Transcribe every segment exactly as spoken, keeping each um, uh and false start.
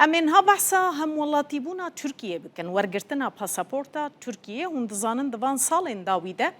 Em ê niha behsa hemwelatîbûna Tirkiyê bikin, wergirtina pasaporta Tirkiyê. Hûn dizanin di van salên dawî de,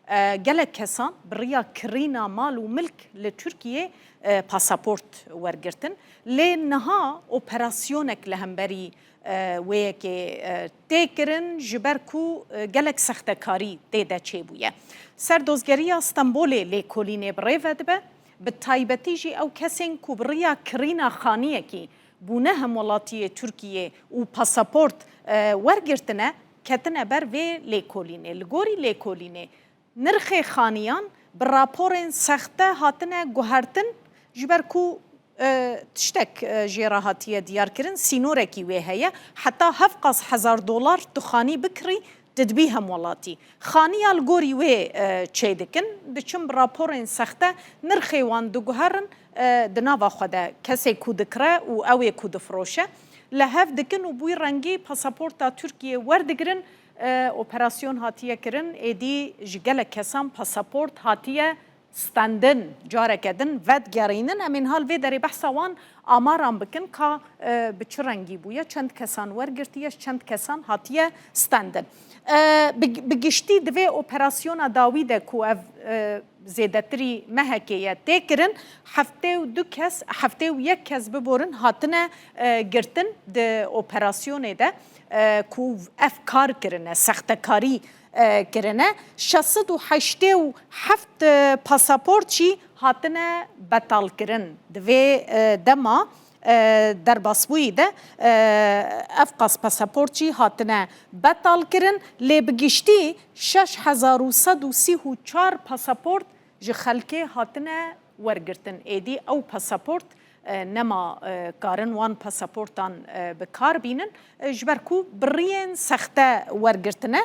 e, gelek kesan bi riya kirîna mal û milk li Tirkiyê, e, pasaport wergirtin. Lê niha operasyonek li hemberî, e, wê yekê, e, tê kirin, ji ber ku, e, gelek sextekarî tê de çêbûye. Serdozgeriya Stenbolê lêkolînê bi rê ve dibe, bi taybetî jî ew kesên ku bi riya kirîna xaniyekî bûne hemwelatiyê Tirkiyê û pasaport, e, wergirtine, ketine ber vê lêkolînê. Li gorî lêkolînê, nirxê xaniyan bi raporên sexte hatine guhertin, ji ber ku, e, tiştek, e, jê re hatiye diyarkirin, sînorekî wê heye. Heta hevqas hezar dolar tu xanî bikirî, tu dibî hemwelatî. Xaniya li gorî wê, e, çêdikin, diçin bi raporên sexte, nirxê wan diguherin, e, di nava xwe de kesê ku dikire û ew ê ku difiroşe, li hev dikin û bûyî rengî pasaporta Tirkiyê werdigirin. E, operasyon hatiye kirin, êdî ji gelek kesan pasaport hatiye stendin, careke din vedigerînin. Em ê niha li vê derê behsa wan amaran bikin ka, e, bi çi rengî bûye, çend kesan wergirtiye, ji çend kesan hatiye stendin. E, bi, bi giştî di vê operasyona dawî de ku ev, e, zêdetirî mehekê ye tê kirin, heftê û du kes, heftê û yek kes biborin hatine, e, girtin di operasyonê de, e, ku ev kar kirine, sextekarî, e, kirine. Şeş sed û heştê û heft, e, pasaport jî hatine betalkirin. Di vê, e, dema, e, derbasbûyî de, e, ev qas pasaport jî hatine betalkirin. Lê bi giştî şeş hezar û sed û sî û çar pasaport ji xelkê hatine wergirtin. Êdî ew pasaport, e, nema, e, karin wan pasaportan, e, bi kar bînin, e, ji ber ku bi riyên sexte wergirtine.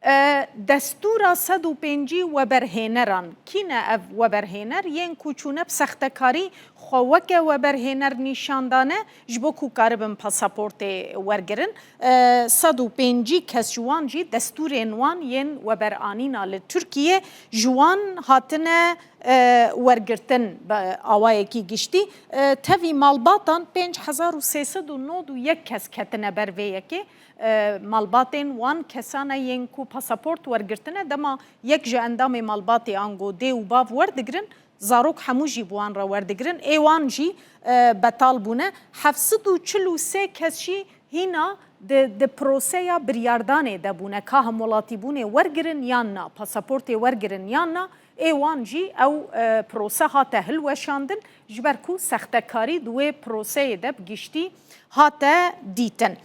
E, destûra sed û pêncî weberhêneran. Kî ne ev weberhêner? Yên ku çûne bi sextekarî xwe weke weberhêner nîşan dane, ji bo ku karibin pasaportê wergirin. E, sed û pêncî kes ji wan jî destûrên wan yên weberanîna li Tirkiyê ji wan hatine, e, wergirtin bi awayekî giştî. E, tevî malbatan pênc hezar û sê sed û nod û yek kes ketine ber vê yekê. E, malbatên wan kesane yên ku pasaport wergirtine, dema yek ji endamê malbatê ango dê û bav werdigirin, zarok hemû jî bi wan re werdigirin, ê wan jî, e, betal bûne. Heft sed û çil û sê kes jî hîna di, di proseya biryardanê de bûne, ka hemwelatîbûnê wergirin yan na, pasaportê wergirin yan na, ê wan jî ew, e, prose hate hilweşandin, ji ber ku sextekarî di wê proseyê de bi giştî hate dîtin.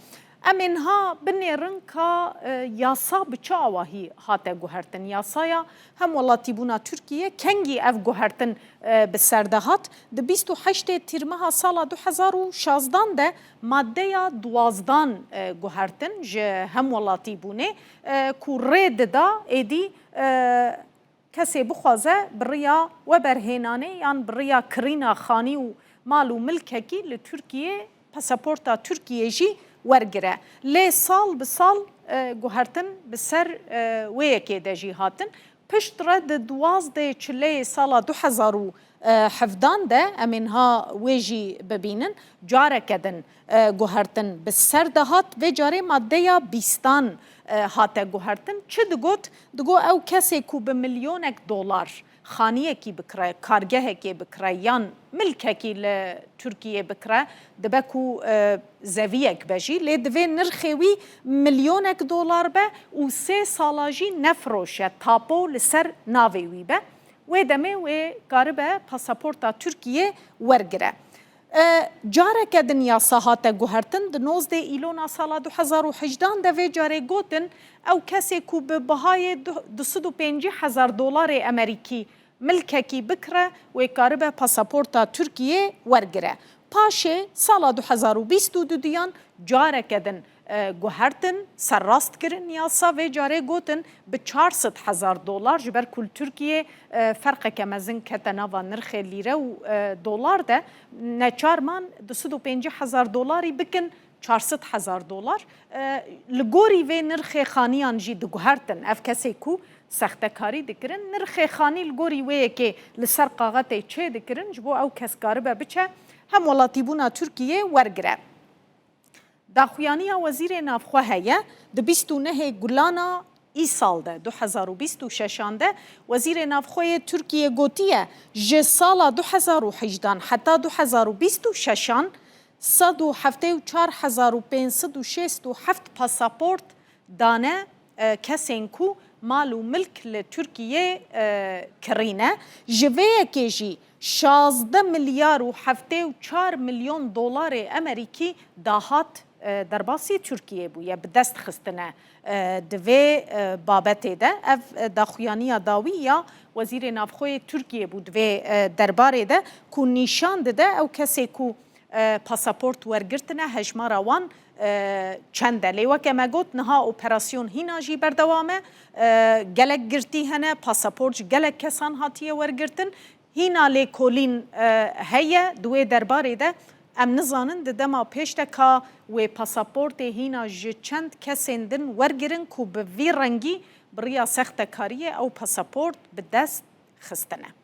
Em ê niha binêrin ka, e, yasa bi çi awahî hate guhertin. Yasaya hemwelatîbûna Tirkiyê kengî ev guhertin, e, bi ser de hat? Di bîst û heştê Tîrmeha sala du hezar û şazdan de maddeya duwazdan, e, guhertin ji hemwelatîbûnê, e, ku rê dida êdî, e, kesê bixwaze bi riya weberhênanê yan bi riya kirîna xanî û mal û milkekî li Tirkiyê, pasaporta Tirkiyê jî wergire. Lê sal bi sal, e, guhertin bi ser, e, wê yekê de jî hatin. Piştre di duwazdeh Çileyê sala du hezar û hevdan de, em ê niha wê jî bibînin, careke din, e, guhertin bi ser de hat. Vê carê maddeya bîstan, e, hate guhertin. Çi digot? Digot ew kesê ku bi milyonek dolar xaniyekî bikire, kargehekê bikire yan milkekî li Tirkiyê bikire, dibe ku, e, zeviyek be jî, lê divê nirxê wî milyonek dolar be û sê sala jî nefiroşe, tapo li ser navê wî be. Wê demê wê karibe pasaporta Tirkiyê wergire. E, careke din yasa hate guhertin, di nozdeh Îlona sala du hezar û hejdan de vê carê gotin, ew kesê ku bi bihayê du-, du sed û pêncî hezar dolarê Emerîkî milkekî bikire, wê karibe pasaporta Tirkiyê wergire. Paşê sala du hezar û bîst û duduyan careke din, e, guhertin, serrast kirin yasa, vê carê gotin bi çar sed hezar dolar, ji ber ku li Tirkiyê, e, ferqeke mezin kete nava nirxê lîre û, e, dolar de, neçar man du sed û pêncî hezar dolarî bikin çar sed hezar dolar. E, li gorî vê nirxê xaniyan jî diguhertin. Ev kesê ku sextekarî dikirin, nirxê xanî li gorî wê yekê li ser qaxetê çê dikirin, ji bo ew kes karibe biçe hemwelatîbûna Tirkiyê wergire. Daxuyaniya Wezîrê Navxwe heye, di bîst û nehê Gulana îsal de, du hezar û bîst û şeşan de, Wezîrê Navxwe yê Tirkiyê gotiye, ji sala du hezar û hejdan heta du hezar û bîst û şeşan, sed û heftê û çar hezar û pênc sed û şêst û heft pasaport dane, e, kesên ku mal û milk li Tirkiyê, e, kirîne. Ji vê yekê jî şazdeh milyar û heftê û çar milyon dolarê Emerîkî dahat, e, derbasî Tirkiyê bûye, bi dest xistine. E, di vê, e, babetê de ev, e, daxuyaniya dawî ya Wezîrê Navxwe yê Tirkiyê bû di vê, e, derbarê de, ku nîşan dide ew kesê ku, e, pasaport wergirtine, hejmara wan, e, çend e. Lê weke me got, niha operasyon hîna jî berdewam e. E, gelek girtî hene, pasaport ji gelek kesan hatiye wergirtin. Hîna lêkolîn, e, heye di wê derbarê de. Em nizanin di dema pêş de ka wê pasaportê hîna ji çend kesên din wergirin ku bi vî rengî bi riya sextekariyê ew pasaport bi dest xistine.